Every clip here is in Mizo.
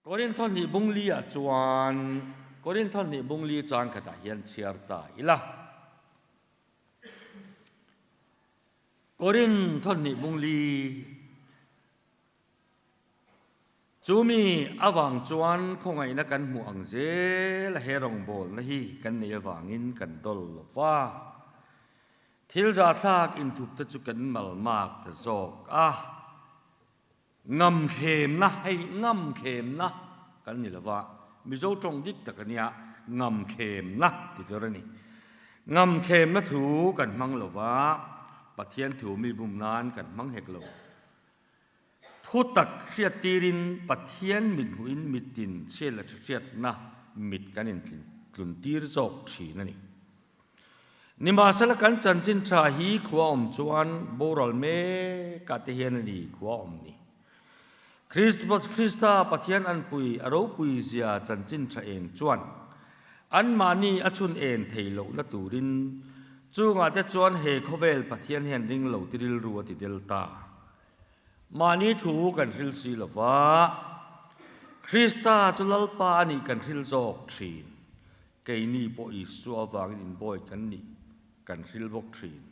Korinth hnih bung li ah chuan Korinth hnih bung li chang khatah hian chhiar ta ila. Korinth hnih bung li Chu mi avang chuan khawngaihna kan hmuh ang zel a he rawngbawlna hi kan nei avangin kan dawl lo va. Thil zahthlak inthup te chu kan malmak ta zawk a. Ngamthlemna, hei ngamthlemna kan ni lova, Mizo tawng dik tak a nia, ngamthlemna ti tur a ni. Ngamthlemna thu kan hmang lova, Pathian thu mi bum nan kan hmang hek lo. Thu tak hriat tirin Pathian mit hmuhin mitin chhiat leh hriatna mit kan intlun tir zawk thin a ni. Nimahsela kan chanchin tha hi khua awm chuan boral mekah te hian a ni khua awm ni. Krista Pathian anpui a ropui zia chanchin tha eng chuan anmahni a chhun en thei lohna turin chungah te chuan he khawvel Pathian hian ring lo ti rilru a ti del ta. Mahni thu kan hril si lova Krista chu Lalpa a nih kan hril zawk thin. Keini pawh Isua avangin inbawi kan nih kan hril bawk thin.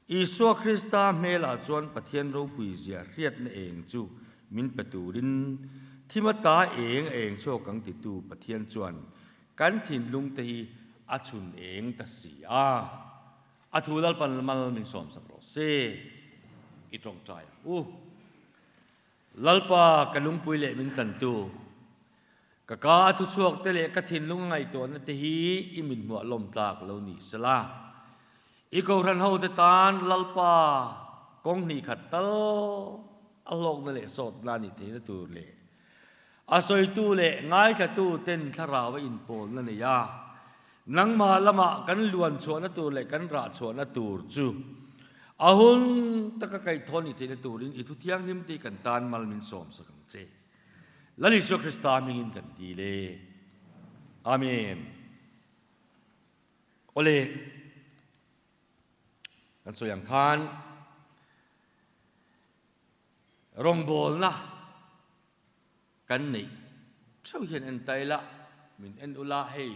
Isua Krista hmelah chuan Pathian ropui zia hriatna eng chu min pe turin thim ata eng a eng chhuak ang titu Pathian chuan kan thinlung te hi a chhun eng ta si a. A thu Lalpan mal min sawmsak rawh se. I tawngtai ang u. Lalpa ka lungpui leh min tlantu. Ka ka a thuchhuak te leh ka thinlung a ngaihtuahna te hi i mithmuah lawm tlak lo ni sela. I kohhran ho te tan Lalpa kawng hnih khat tal a hlawkna leh sawtna a nih theihna tur leh a sawitu leh ngaithlatu ten thlarau a inpawlna nei a, nangmah lamah kan luan chhuahna tur leh kan rah chhuahna tur chu a hun taka kaihthawh nih theihna turin i thuthianghlim te hi kan tan mal min sawmsak ang che. Lal Isua Krista hmingin kan dil e. Amen. Awle, kan sawi ang khan rawngbawlna kan neih theuh hian en ta ila, min en ula hei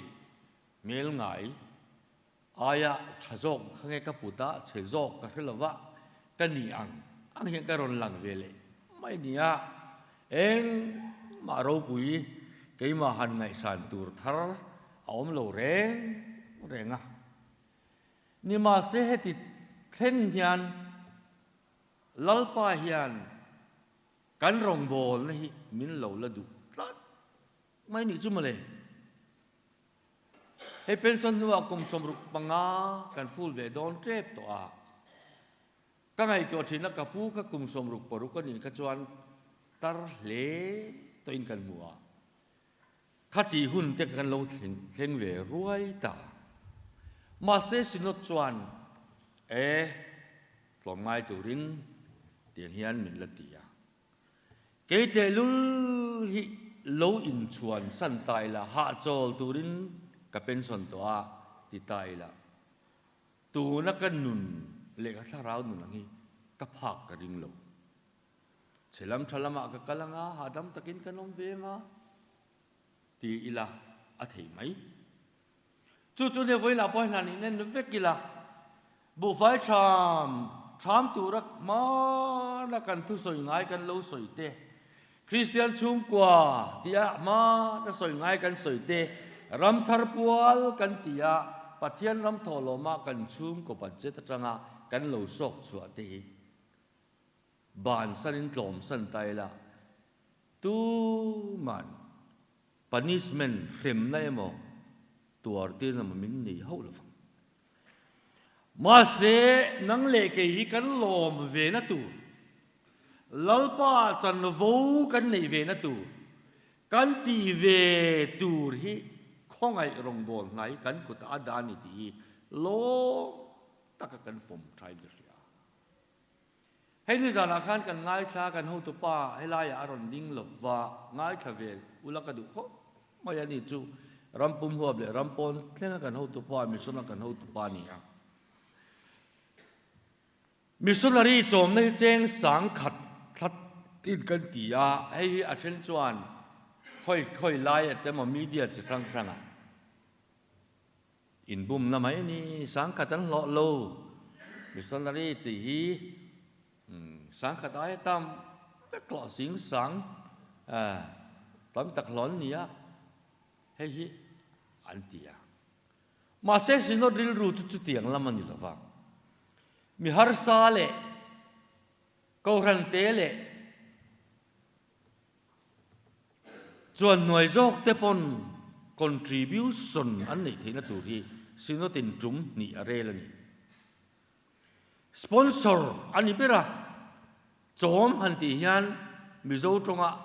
hmel ngai aia tha zawk kha nge ka put a, chhe zawk ka hre lova ka ni ang ang hian ka rawn lang ve leh mai nia. Engmah ropui keimah han ngaihsan tur thar a awm lo reng reng a. Nimahse heti thleng hian Lalpa hian kan rawngbawlna hi min lo la duh tlat mai nih chu mawle. Hei pension hnuah kum 65 kan ful ve dawn tep tawh a, ka ngaihtuah thin a ka pu kha kum 66 a nih kha chuan tar hle tawhin kan hmu a, khati hun te kan lo thleng ve ruai ta. Mahse Synod chuan e tlawmngai turin tiang hian min la ti a. Kei tehlul hi lo inchhuan san ta ila, hahchawl turin ka pension tawh a ti ta ila, tuna ka nun leh ka thlarau nun ang hi ka phak ka ring lo. Chhe lam tha lamah ka kal anga, hahdam takin kan awm ve anga ti ila a thei mai. Chu chu nia vawiinah pawh hna nih nen vek ila, buhfai ṭham ṭham tura hmana kan thusawi ngai kan lo sawi te, Kristian chhungkua tia hmana sawi ngai kan sawi te, ramthar pual kan tia Pathian ram thawhlawma kan chhungkaw budget aṭanga kan lo sawk chhuah te hi bansanin tlawmsan ta ila tuman Punishment, hremna emaw tuar tir emaw min nei hauh lo vang. Mahse, nang leh kei hi kan lawm ve na tur, Lalpa chanvo kan neih ve na tur, kan tih ve tur hi khawngaih rawngbâwl hnai kan kutah a dah a ni tih hi lawm taka kan pawm thain ka hria. Hei nizanah khan kan ngaithla, kan hotupa helaiah a rawn ding lova, ngaithla ve ula ka duh khawp mai a ni chu ram pum huap leh ram pawn thlenga kan hotupa, mission a kan hotupa a ni a. Missionary chawmna hi cheng sang khat thlat in kan ti a, hei hi a then chuan. Khawi khawi lai ah te emaw media chi hrang hrang ah inbumna mai a ni. Sangkhat an hlawh lo. Missionary tih hi sangkhat aia tam vek hlawh sing sang tam tak hlawh an ni a, hei hi an ti a. Mahse Synod rilru chu chutiang lam a ni lo va. Mi harsa leh Kohhran te leh chuan hnuai zawk te pawn contribution an neih theihna tur hi Synod in tum hnih a rel a ni. Sponsor a ni ber a, chawm han tih hian Mizo tawngah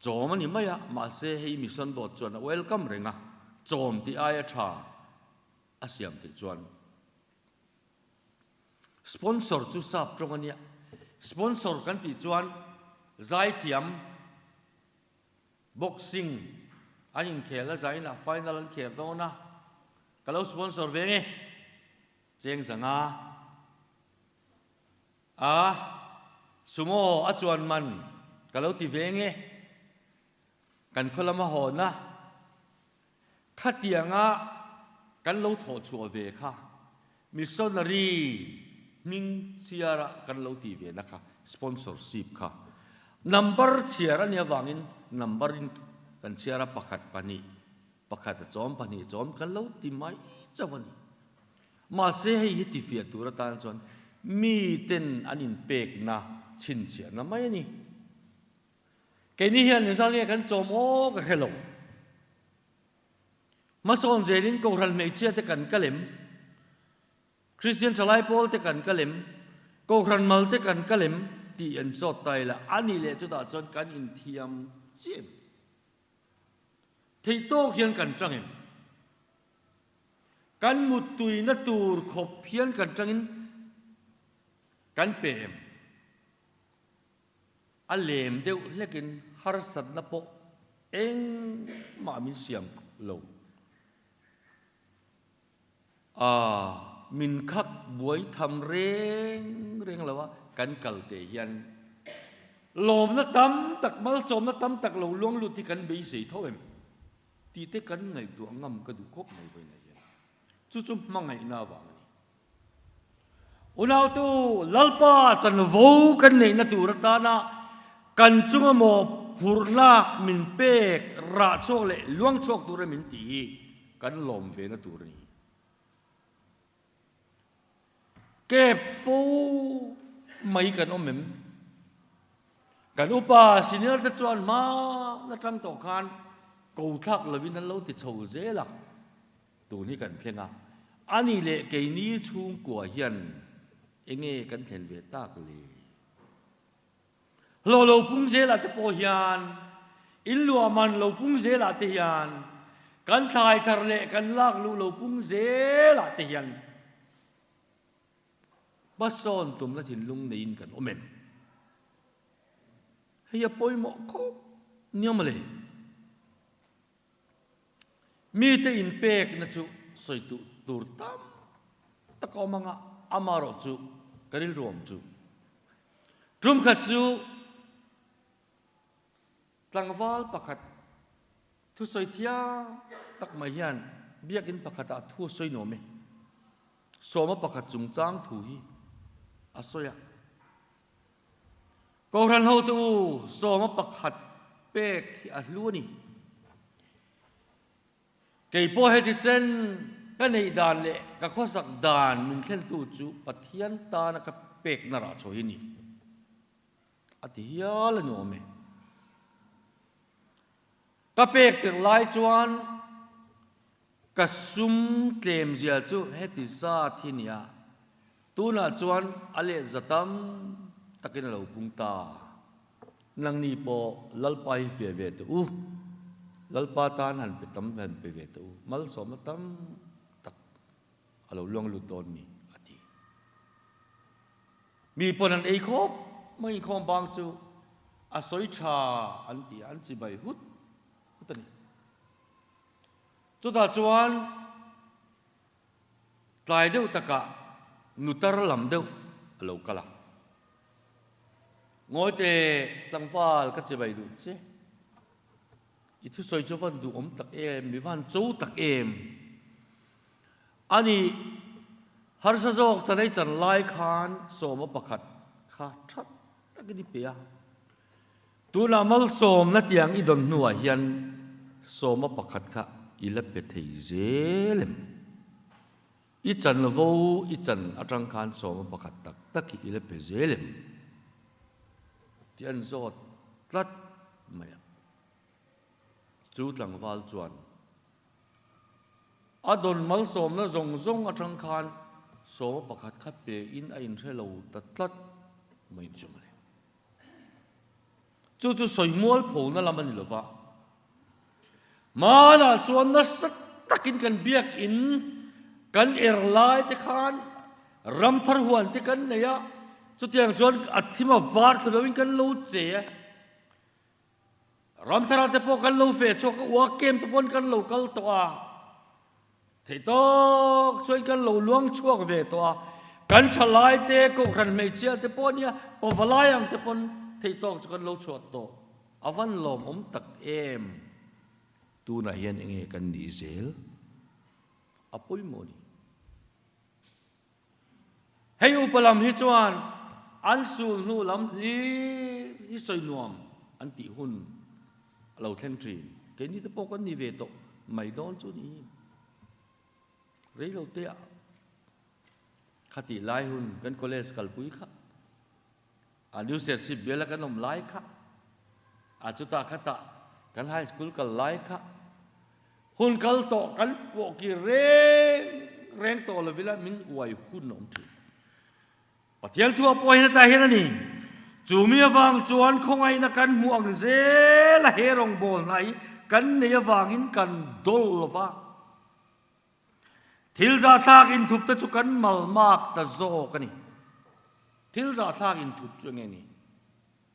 chawm a ni mai a, mahse hei Mission Board chuan a welcome reng a, chawm tih aia tha a siam theih chuan. Sponsor chu sap tawng a nia. Sponsor kan tih chuan zaithiam boxing an inkhel a, zainah final an khel dawn a, ka lo sponsor ve nge cheng zanga a sumo a chuan man ka lo ti ve nge kan khaw lama hawn a. Khatianga kan lo thawh chhuah ve kha missionary hming chhiara kan lo tih ve na kha sponsorship kha number chhiar a nih avangin number in kan chhiar a pakhat pahnih pakhat a chawm pahnih a chawm kan lo ti mai chauh a ni. Mahse hei hi tifiah tur atan chuan miten an inpekna chhinchhiahna mai a ni. Keini hian engzah nge kan chawm aw ka hre lo. Hmasawn zelin Kohhran hmeichhia te kan kal em? Kristian thalai pawl te kan kal em? Kohhran mal te kan kal em? tih an zawt ta ila, a nih leh chutah chuan kan inthiam chiah em? Theih tawk hian kan tang em? Kan muttuina tur khawp hian kan tangin kan pe em? A lem deuh hlekin harsatna pawh engmah min siam lo. A min khak buai tham reng reng lo a, kan kal te hian lawmna tam tak, malsawmna tam tak lo luang lut hi kan beisei tho em tih te kan ngaihtuah ngam ka duh khawp mai vawiinah hian. Chu chu hmangaihna avang a ni. Unautu, Lalpa chanvo kan neihna tur atana kan chunga maw phurhna min pek rah chhuak leh luang chhuak tura min tih hi kan lawm ve na tur a ni. Kep fo mai kan awm em? Kan upa senior te chuan hma na tang tawh khan ko thlak lovin an lo ti chho zel a. Tun hi kan thleng a, ani leh keini chhungkua hian enge kan thlen ve tak le? Hlawh lo pung zelah te pawh hian, in luah man lo pung zelah te hian, kan thlai thar leh kan lak luh lo pung zelah te hian hmasawn tumna thinlung neiin kan awm em? Hei a pawimawh khawp nia mawle. Mite inpekna chu sawi tuh tur tam tak a awm ang a, amarawh chu ka rilru awm chu. Tum khat chu tlangval pakhat thusawi thiam tak mai hian biakinn pakhatah thu a sawi nuam e. Sawma pakhat chungchang thu hi a sawi a. Kohhran hotu u sawma pakhat pek hi a hlu a ni. Kei pawh heti chen ka neih dan leh ka khawsak dan min thlentu chu Pathian tana ka pekna rah chho hi a ni. A ti hial a ni awm e. Ka pek tirh lai chuan Ka sum tlem zia chu heti zat hi nia, tunah chuan a let za tam takin a lo pung ta. Nangni pawh Lalpa hi fiah ve teh u, Lalpa tan han pe tam han pe ve teh u, malsawmna tam tak a lo luang lut dawn ni, a ti. Mi pawn an ei khawp mai inkhawm bang chu a sawi tha an ti a, an chibai hut hut a ni. Chutah chuan tlai deuh takah nutar lam deuh a lo kal a. Ngawite tlangval ka chibai duh che. I thusawi chu van duhawm tak em, mi van cho tak em. A nih, harsa zawk chanei chan lai khan sawma pakhat kha tha takin i pe a. Tunah malsawmna tiang i dawn hnuah hian sawma pakhat kha i la pe thei zel em? I chanvo i chan atang khan sawma pakhat tak tak hi i la pe zel em? Tih an zawt tlat mai a. Chu tlangval chuan a dawn malsawmna zawng zawng atang khan sawma pakhat kha pe in a inhre lo ta tlat mai chu mawle. Chu chu sawi mual phona lam a ni lova. Hmanah chuan nasa takin kan biakin kan er lai te khan ramthar huan te kan nei a, chutiang chuan a thim a var thlu loin kan lo che a. Ramthar ah te pawh kan lo feh chhuak a, ua kem te pawn kan lo kal tawh a. Theihtawk chuan kan lo luang chhuak ve tawh a, kan thalai te, kohhran hmeichhia te pawh nia, pawvalai ang te pawn theihtawk chu kan lo chhuah tawh. A van lawmawm tak em? Tunah hian enge kan nih zel? A pawimawh a ni. Hei upa lam hi chuan an sul hnu lam hlir hi sawi nuam an tih hun a lo thleng thin. Keini te pawh kan ni ve tawh mai dawn chu ni. Rei lo te ah khatih lai hun kan college kalpui kha a New Serchhip biala kan awm lai kha a chutah khatah kan high school kal lai kha hun kal tawh kan pawh ki reng reng tawh lovila min uai hun a awm thin. Pathian thu a pawh hian hetah hian a ni. Chu mi avang chuan khawngaihna kan hmuh ang zel a he rawngbawlna hi kan nei avangin kan dawl lova. Thil zahthlak inthup te chu kan malmak ta zawk a ni. Thil zahthlak inthup chu enge ni?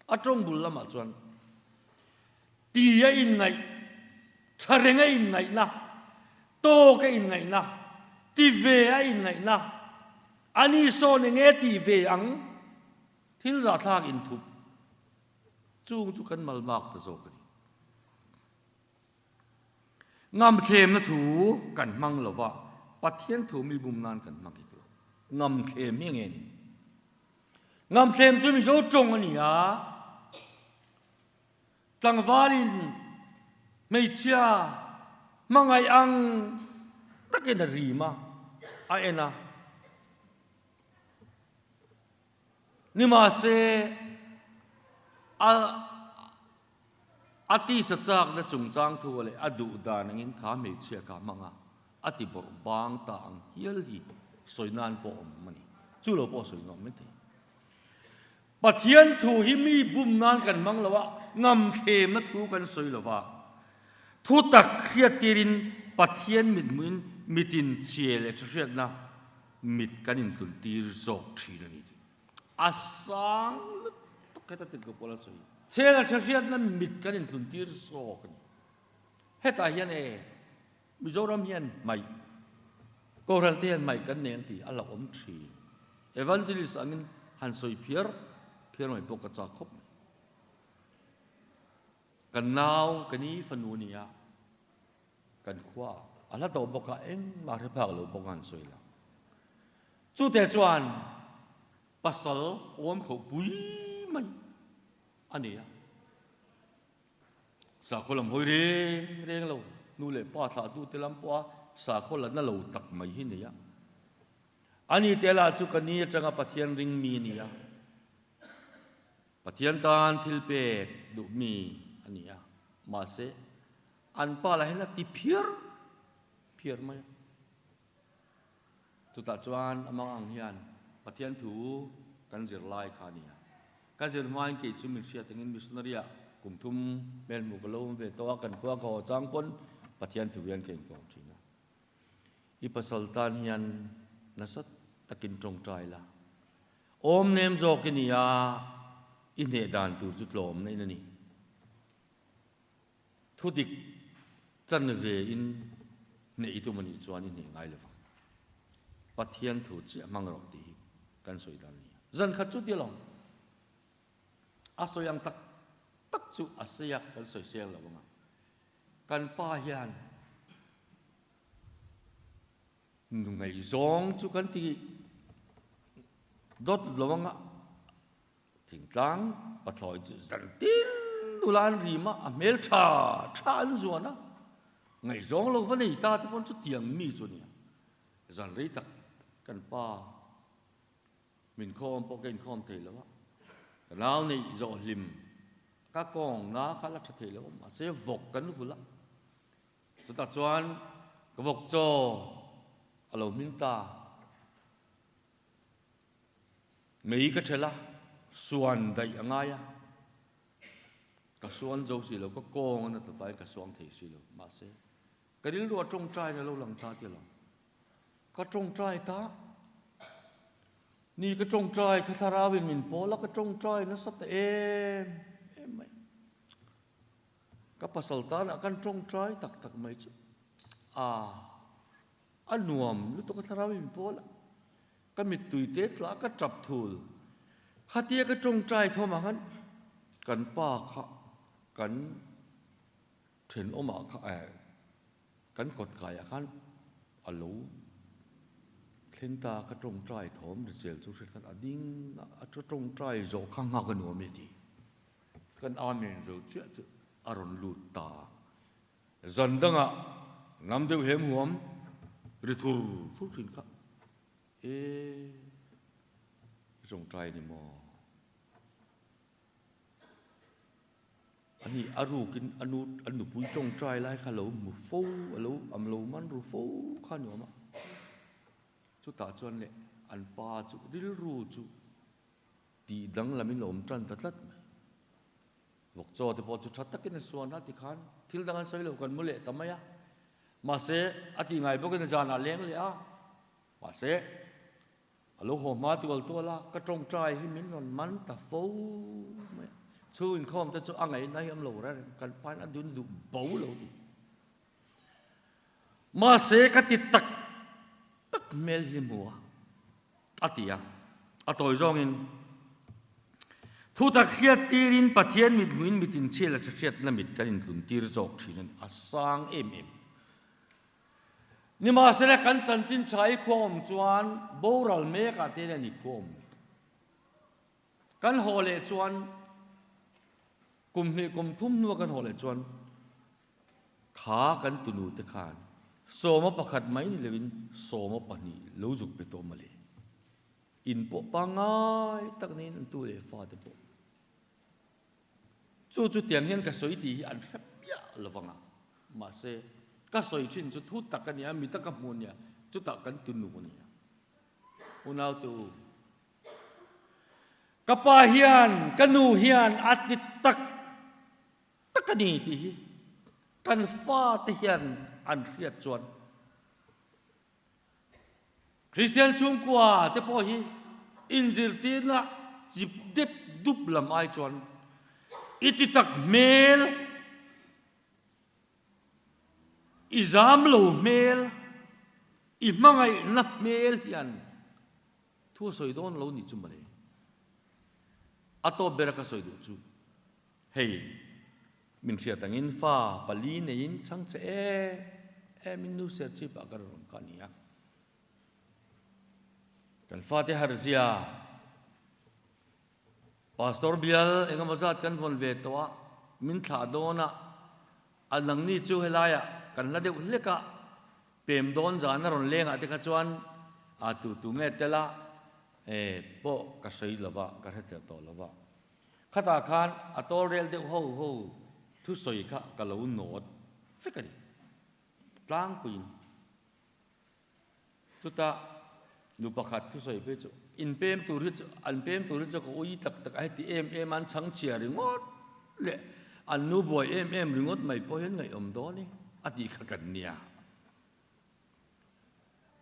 A tawng bul lamah chuan ti a inngaih, tha reng a inngaihna, tawk a inngaihna, ti ve a inngaihna, ani sawn enge ti ve ang? Thil zahthlak inthup chung chu kan malmak ta zawk a ni. Ngamthlemna thu kan hmang lo va, Pathian thu mi bum nan kan hmang hek lo. Ngamthlem hi nge ni? Ngamthlem chu Mizo tawng a ni a, tlangvalin hmeichhia hmangaih ang takin a rim a, a en a. Nimahse, a A tisa chakna chungchang thu leh a duh dan angin kha hmeichhia kha hmang a, a ti bawrh bang ta ang hial hi sawi nan pawh awm a ni. Chu lo pawh sawi nuam maithei. Pathian thu hi mi bum nan kan hmang lo a, ngamthlemna thu kan sawi lo va, thu tak hriat tirin Pathian mithmuhin mitin chhia leh tha hriatna mit kan intluntir zawk thin a ni tih. A sang lutuk heta tirhkoh pawl a sawi. Chhela tha hriatna mit kan intlun tir zawk a ni. Hetah hian e Mizoram hian hmaih, Kohhran te hian hmaih kan nei ang tih a la awm thin. Evangelist angin han sawi phiar phiar mai pawh ka chak khawp mai. Kan nau, ka ni fanu a ni a, kan khua a hla tawh bawk a, engmah hre phak lo bawk a han sawi la. Chute chuan pasal awm khoh pui mai a ni a. Sakhaw lam hawi reng reng lo, nu leh pa thlahtute lam pawha sakhaw la na lo tak mai hi nei a. Ani te lah chu ka ni atanga Pathian ring mi a ni a. Pathian tan thil pek duh mi a ni a. Mahse, an pa lah hian a ti phiar phiar mai a. Chutah chuan a mang ang hian Pathian thu kan zir lai kha a ni a. Ka zir hmain kei chu min hriat angin missionary ah kum thum hmel hmuh ka lo awm ve tawh a, kan khua ka haw chang pawn Pathian thu hian ka inkawm thin a. I pasal tan hian nasa takin tawngtai la. Awm nem zawk i ni a, i hneh dan tur chu tlawmna in a ni. Thudik chanve in hneh i tum a nih chuan i hneh ngai lo vang. Pathian thu chiah hmang rawh tih hi kan sawi dan a ni a. Zan khat chu ti alawm. A sawi ang tak tak chu a sei a, kan sawi seng lo ang a. Kan pa hian nu ngaihzawng chu kan ti dawt lo anga thingtlang pathlawi chu zan tin nula an rim a, a hmel tha tha an zuan a, ngaihzawng lo va nei ta te pawn chutiang mi chu a nia. Zan rei tak kan pa Min khawm pawh ka inkhawm thei lo a, ka nau neih zawh hlim ka kawng na kha la tha thei lo a, mahse vawk kan vulh a, chutah chuan ka vawk chaw a lo hmin ta, mei ka ṭhelh a, suan daih a ngai a, ka suan zo si lo, ka kawng a na ta vaiin ka suang thei si lo, mahse ka rilru a ṭawngṭaiin a lo lang ta tih lo. Ka tawngtai ta. Ni ka tawngtai kha thlarau in min pawl a ka tawngtai nasa ta em em mai. Ka pasal tan ah kan tawngtai tak tak mai chu a a nuam lutuk a thlarau in min pawl a. Ka mittui te tla ka tap thul. Khatia ka tawngtai thawm ah khan kan pa kha kan thenawm ah kha eh Kan kawtkaiah khan a lo thleng ta, ka tawngtai thawm ri chel chu hriat khan a ding a, a tawngtai zawh kha nghak a nuam e ti. Kan Amen zo chiah chu a rawn lut ta a. Zan dangah nam deuh hem huam ri thur thur thin kha e i tawngtai a ni maw? Ani a rukin a nu a nupui tawngtai lai kha lo hmu fo a lo am lo man ru fo kha a nuam a. Chutah chuan leh an pa chu rilru chu tih danglamin a awm tan ta tlat mai. Vawkchaw te pawh chu tha takin a suan a tikhan thil dang an sawi lo kan mu leh ta mai a. Mahse a tih ngai bawkin a zanah a leng leh a. Mahse. A lo haw hma tual tual a, ka tawngtai hi min rawn man ta fo mai a. Chhung inkhawm te chu a ngaihna hi awm lo reng reng, kan pain a dun duh bo lo ti. Mahse ka ti tak tak hmel hi hmu a, a ti a. A tawi zawngin, Thutak hriat tirin Pathian mit hmuin mit inchhiat leh hriatna mit kan intlun tir zawk thin a ni, a sang em em. Nimahsela kan chanchin tha i khuaawm chuan boral mekah te hian i khuaawm. Kan haw leh chuan kum hnih kum thum hnua kan haw leh chuan kha kan tunu te khan sawma pakhat mai ni loin sawma pahnih lo zuk pe tawh mawle. In pawh pangngai tak niin an tu leh fate pawh. Chu chu tiang hian ka sawi tih hi an hre miah lo vang a, mahse ka sawi thin chu thu tak a nia, mi taka hmu a nia, chutah kan tunu a nia. Unaute u, ka pa hian ka nu hian a ti tak tak a ni tih hi kan fate hian an hriat chuan Kristian chhungkua te pawh hi inzirtirna chip dep dup lam ai chuan i ti tak hmel, i zam lo hmel, i hmangaihna hmel hian thu a sawi dawn lo ni chu mawle. A tawp bera ka sawi duh chu hei. Min hriat angin fa pali neiin chhang che em em in nu Serchhip ah ka rawn awm kha a ni a. Kan fate harzia Pastor bial engemaw zat kan vawn ve tawh a, min thlah dawn a, a nangni chu helaiah kan hla deuh hlek a, pem dawn zan a rawn leng ah te kha chuan a tu tu nge tel a, e pawh ka sawi lova, ka hre teh tawh lova. Khatah khan a tawlrel deuh ho ho thusawi kha ka lo nawt vek a ni. Tlangpuiin chutah nu pakhat thusawi phei chu inpem tur hi chu an pem tur hi chu ka ui tak tak a heti em em a an chhangchhia ringawt leh an nu buai em em ringawt mai pawh hian ngaihawm dawn i a tih kha kan nia.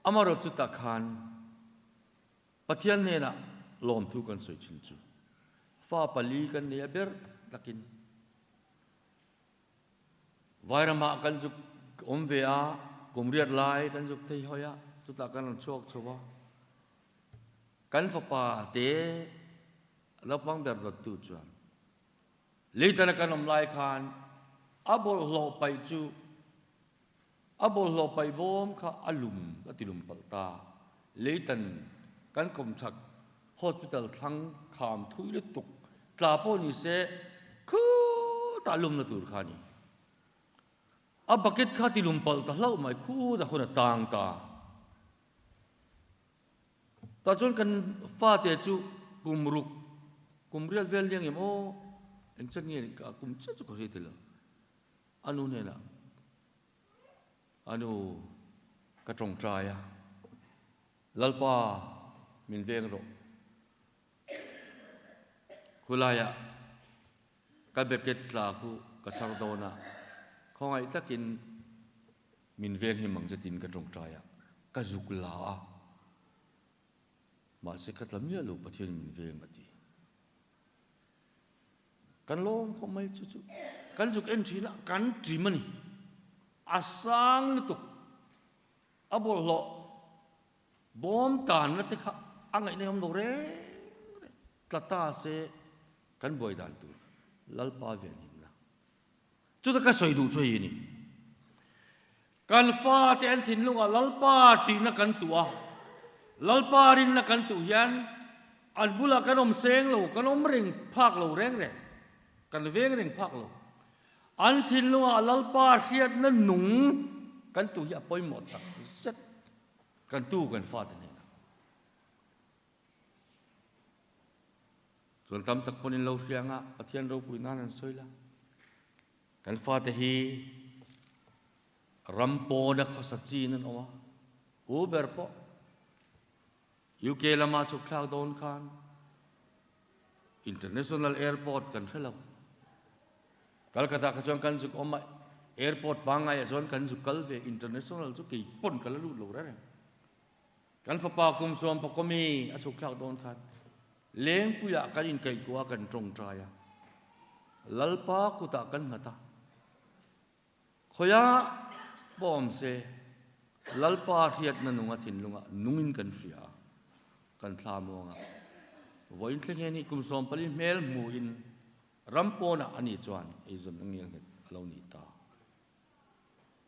Amaherawhchu chutah khan Pathian hnenah lawmthu kan sawi thin chu fa pali kan nei a ber takin Vairamah kan zuk awm ve a, kum riat lai kan zuk thei hawi a, chutah kan rawn chhuak chho a. Kan fapa te naupang ber dawttu chuan Leitana kan awm lai khan a bawlhhlawh paih chu. A bawlhhlawh paih bawm kha a lum a ti lum palh ta. Leitan kan kawmchhak hospital thlang kham thui lutuk tla pawh ni se khutah lumna tur kha a ni. A bucket kha ti lum palh ta hlauh mai khutah khawn a tang ta. Tah chuan kan fate chu kum ruk, kum riat vel liang em aw, engchan nge ka kum chiah chu ka hre thei lo. A nu hnenah, A nu, ka tawngtai a, Lalpa min veng rawh. Khulaiah ka beket tla khu ka chhar dawn a, khawngaih takin min veng him ang che tiin ka tawngtai a, ka zuk la a. Mahse ka tla miah lo Pathian min veng a ti. Kan lawm khawp mai chu chu kan zuk en thin a, kan ṭim a ni. A sang lutuk, a bawlhhlawh bawm tanna te kha a ngaihna awm lo reng reng. Tla ta se kan buai dan tur Lalpa venhimna. Chuta ka sawi duh chu hei a ni. Kan fate an thinlungah Lalpa ṭihna kan tuh a, Lalpa rinna kan tuh hian an bulah kan awm seng lo, kan awm reng phak lo reng reng, kan veng reng phak lo. An thinlungah Lalpa hriatna nung kan tuh hi a pawimawh tak zet kan tu kan fate hnenah. Chuan tam tak pawn in lo hria anga Pathian ropui nan an sawi la. Kan fate hi ram pawna khawsa chin an awm a, u ber pawh UK lama chhuk thlak dawn khan International Airport kan hre lo. Calcutta kha chuan kan zuk awm a, airport pangaiah chuan kan zuk kal ve, international chu kei pawn ka la lut lo reng. Kan fapa kum suam pakawmi a chhuk thlak dawn khan Lengpuiah kan inkaihkuah a kan tawngtai a, Lalpa kutah kan nghat a, khawiah pawh awm se Lalpa hriatna nunga thinlungah nungin kan hria a, kan thla muang a. Vawiin thleng hian hi kum 14 hmel hmuin ram pawnah ani chuan eizawn a ngelnghet a lo ni ta.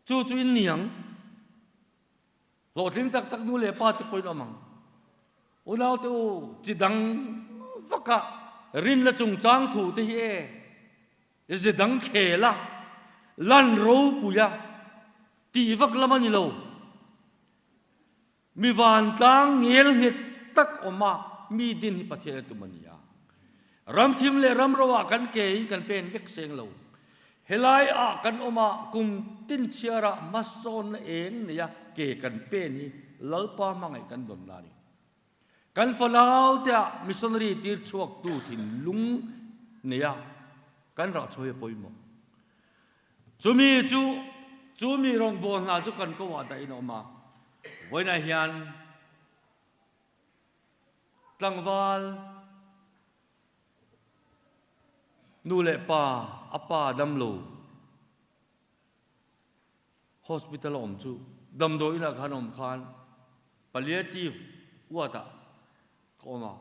Chu chu in niang. Hlawhtling tak tak nu leh pa te pawhin awm ang. Unaute u, chi dang vaka rinna chungchang thu te hi e ze dang khel a, lan ropui a tih vak lam a ni lo. Mi vantlang ngel nghet tak awm a mi din hi Pathian a tum a ni a. Ramthim leh ramro ah kan ke in kan pen vek seng lo. Helai ah kan awm a, kum tin chhiar ah hmasawnna eng nei a ke kan pen hi Lalpa hmangaih kan dawn la ni. Kan fanau te ah missionary tir chhuak tu thinlung nei a kan rah chhuah hi a pawimawh. Chumi chu chumi rawngbâwl hna chu kan ko ah dah in a awm a, vawiinah hian Tlangval nu leh pa, a pa damlo hospital a awm chu damdawi inah khan awm khan palliative ward ah ka awm a,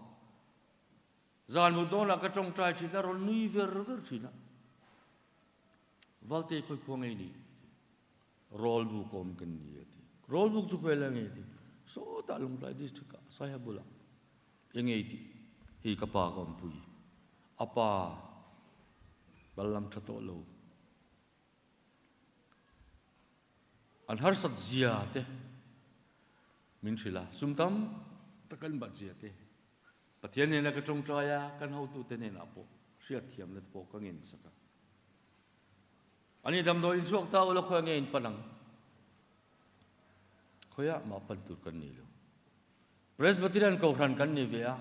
zan mut dawnah ka tawngtai thin a, rawn nui ver ver thin a, Valte khawi khua ngei ni? Rawlbuk awm kan ni a ti. Rawlbuk chu khawi la ngei ti? Sawtah Lungtlai district ah Saiha bulah e ngei ti. Hei ka pa ka awmpui. A pa kal lam tha tawh lo. An harsat zia te min hrilh a, sum tam tak an bat zia te Pathian nena ka tawngtai a, kan hotute hnenah pawh hriatthiamna te pawh ka ngensak a. Ani damdawi in chhuak ta ula khawi nge in pan ang? Khawiah mah pan tur kan ni lo. Presbyterian Kohhran kan ni ve a,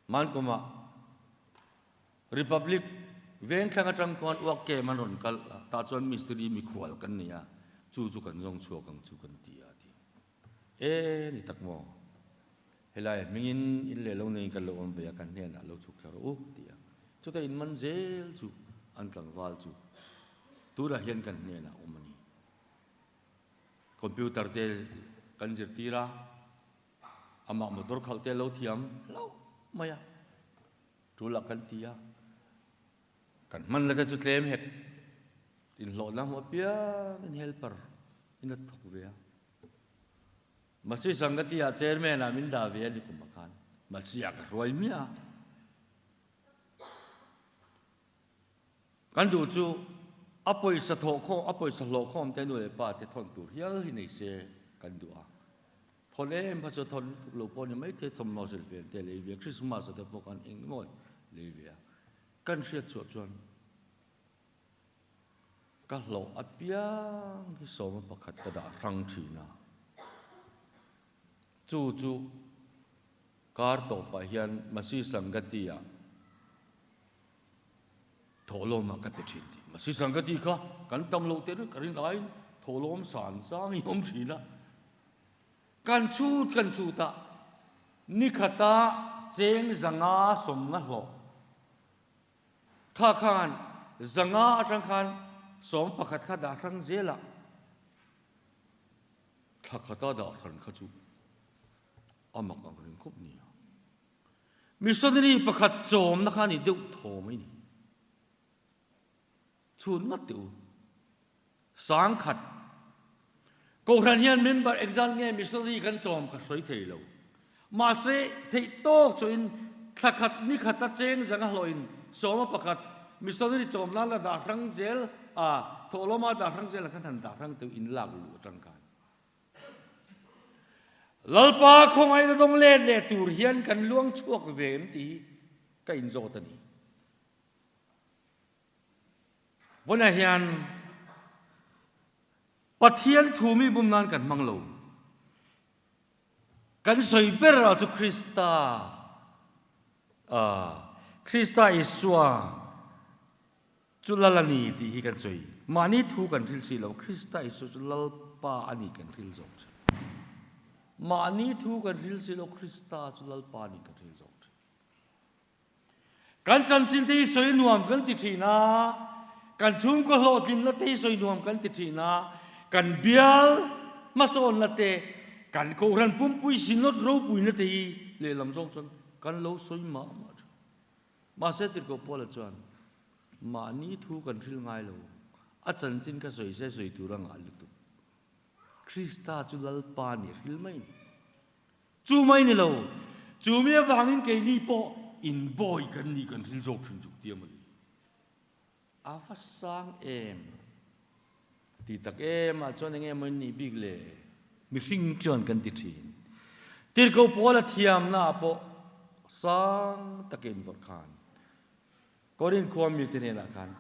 Mankumah Republic Vengthlang atang khuan uak kem an rawn kal a, tah chuan mistiri mikhual kan ni a, chu chu kan zawng chhuak ang chu kan ti a ti. E ni tak maw? Helai hmingin in leh lo neiin kan lo awm ve a, kan hnenah lo chhuk thla rawh u, ti a. Chutah in man zel chu an tlangval chu tunah hian kan hnenah awm a ni. Computer te kan zirtir a, amah motor khalh te lo thiam hlauh mai a, tul ah kan ti a, kan hman la te chu tlem hek. Inhlawhna hmuh apiangin helper in a thawk ve a. Masi Sangati ah chairman ah min dah ve a ni kum ah khan. Masi ah ka hruai hmiah a. Kan duh chu a pawisa thawh khawm, a pawisa hlawh khawm te nu leh pa te thawn tur hial hi nei se kan duh a. Thawn em kha chu thawn lutuk lo pawh ni maithei thawmhnaw silhfen te lei ve a, Christmas ah te pawh khan eng emaw lei ve a. Kan hriat chhuah chuan Ka hlawh apiang hi sawma pakhat ka dah hrang thin a, chu chu kar tawpah hian Masi Sangati-ah thawhlawmah ka pe thin tih. Masi Sangati kha kan tam loh teh reng ka rin aiin thawhlawm san chang hi a awm thin a. Kan chhut kan chhut a, nikhata cheng zanga sawmnga hlawh Kha khan 500 atang khan 11 kha dah hrang zel a, thla khata dah hran kha chu a mak ang reng khawp nia. Missionary pakhat chawmna kha ni deuh thaw mai ni. Chhun ngat teh u. 10,000. Kohhran hian member engzat nge missionary kan chawm ka hruai thei lo. Mahse, theih tawk chuin thla khat ni khata cheng zanga hlawhin 11 missionary chawm nan la dah hrang zel a, thawhlawma dah hrang zel ang khan han dah hrang teuh in lak luh atang khan. Lalpa khawngaihna dawng let leh tur hian kan luang chhuak ve em tih hi ka inzawt a ni. Vawiinah hian Pathian thu mi bum nan kan hmang lo. Kan sawi ber ah chu Krista, Krista Isua chu Lal a ni tih hi kan sawi. Mahni thu kan hril si lo, Krista Isua chu Lalpa a ni kan hril zawk thin. Mahni thu kan hril si lo, Krista chu Lalpa a ni kan hril zawk thin. Kan chanchin te hi sawi nuam kan ti thin a, kan chhungkaw hlawhtlinna te hi sawi nuam kan ti thin a, kan bial hmasawnna te, kan kohhran pumpui synod ropuina te hi lehlam zawng chuan kan lo sawi mah mah thin. Mahse Tirhkoh Paula chuan mahni thu kan hril ngai lo, a chanchin kha sawi se sawi tur a ngah lutuk. Krista chu Lalpa ni hril mai ni. Chu mai ni lo, chu mi avangin keini pawh inbawi kan nih kan hril zawk thin chuk tia mawni. A va sang em? Ti tak em ah chuan enge maw in nih bik le? Mihring chuan kan ti thin. Tirhkoh pawl a thiamna ah pawh sang takin vawrh khan Korinth khua mite hnenah khan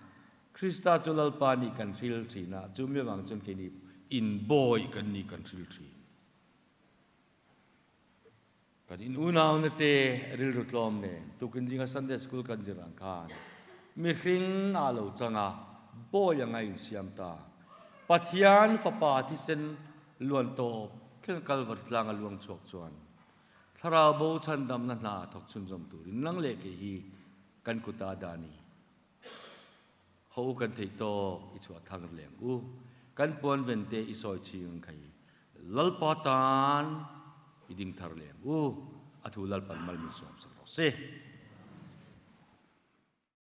Krista chu Lalpa nih kan hril thin a, chu mi avang chuan keini inbawi kan nih kan hril thin. Kan in unauna te rilru tlawm nen tukin zinga Sunday School kan zir ang khan mihring ah lo chang a, bawi anga insiam ta. Pathian Fapa thisen luan tawp thleng Kalvari tlanga luang chhuak chuan Thlarau bo chhandamna hna thawk chhunzawm turin nang leh kei hi kan kuta dah a ni. Ho u kan theih tawk i chhuah thang leng u. Kan puan ven te i sawi ching ang khai. Lalpa tan i ding thar leng u. A thu Lalpan mal min sawm sak rawh se.